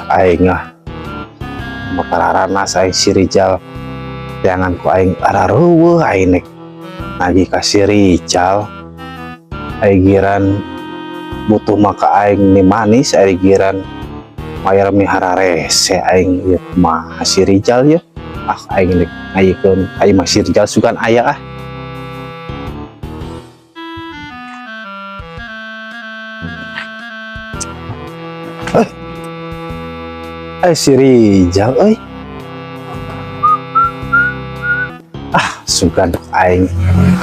Aing ah. Mapararanas aing si Rijal. Teangan ku aing arareuweuh, aing nek nagih ka si Rijal. Aing giran butuh maka aing ni manis, aing giran mayar mi hararese aing ieu, kumaha si Rijal ya. Ah, aing nek ngayikeun aing mah si Rijal sugan aya ah. Eh, si Rijal euy. Ah, sugan aing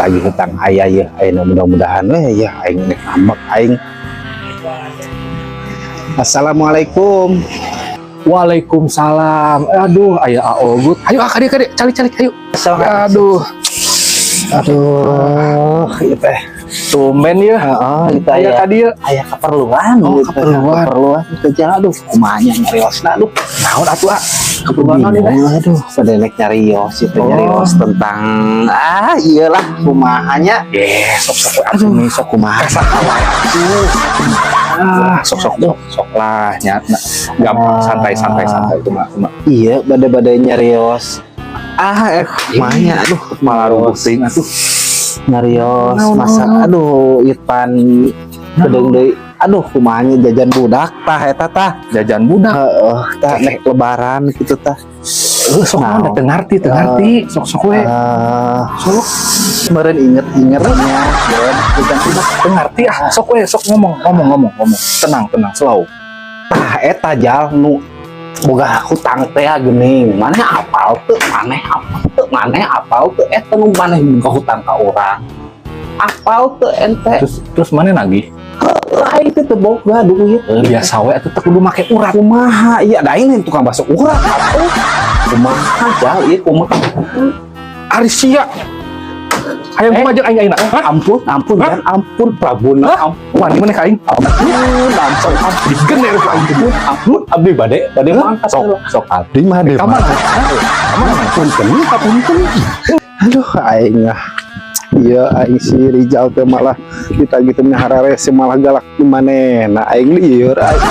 tagih hutang aya ya aing, mudah-mudahan we ya aing nek ambek aing. Assalamualaikum. Waalaikumsalam. Aduh, aya Aogut. Ayo ah, kade kade, calik calik, ayo. Aduh, Aduh, ieu teh. Tumben ya. Heeh, itu Aya aya ka dieu. Aya keperluan Oh, gitu. Keperluan. Keperluan teh jalan, aduh, kumaha nyariosna, aduh. Naon atuh, ah? Keperluan naon ieu teh? Bingung, aduh, pada nek nyarios itu, nyarios tentang, ah, iyalah, kumaha nya. Ye, sok sok we Aduh, atuh nih, sok kumaha. Aduh. Ah, sok sok sok sok lah nya. Nah, gampang, santai santai santai, kumaha kumaha. Iya, bade-bade nyarios. Ah, eh, kumaha nya, aduh, Malah rubuh teuing atuh. Nyarios Naon, masa naon, naon? Aduh, Irfan bedeng deui, aduh, kumaha nya, jajan budak tah eta tah. Jajan budak. Heeh, tah nek lebaran gitu tah. Eh, sok naon da, teu ngarti, teu ngarti. Sok sok we. Eh, Sok meureun inget-ingetnya jajan budak. Teu ngarti ah. Sok we, sok ngomong ngomong ngomong ngomong. Tenang tenang, slow. Tah eta jal nu boga hutang teh geuning, maneh apal teu, maneh apal teu, maneh apal teu eta nu maneh boga hutang ka urang, apal teu ente? Terus terus mana nagih? Lain teh teu boga duit. Eh, biasa we atuh, teu kudu make urat. Kumaha iya, da ini tukang bakso urat atuh. Kumaha jal ieu, kumaha? Ari sia. Hayang kumaha jeung aing ayeuna? Hah? Ampun, ampun. Hah? Jan, ampun Prabuna. Hah? Ampun. Wani maneh ka aing? Ampun, ampun, ampun. Digene ku aing teh. Ampun, ampun, abdi bade bade mangkat. Sok sok. Abdi mah de. Ka mana? Ka mana? Punten, punten. Aduh, aing ah. Iya, aing si Rijal teh malah kita gitu hararese, malah galak di manehna, aing lieur aing.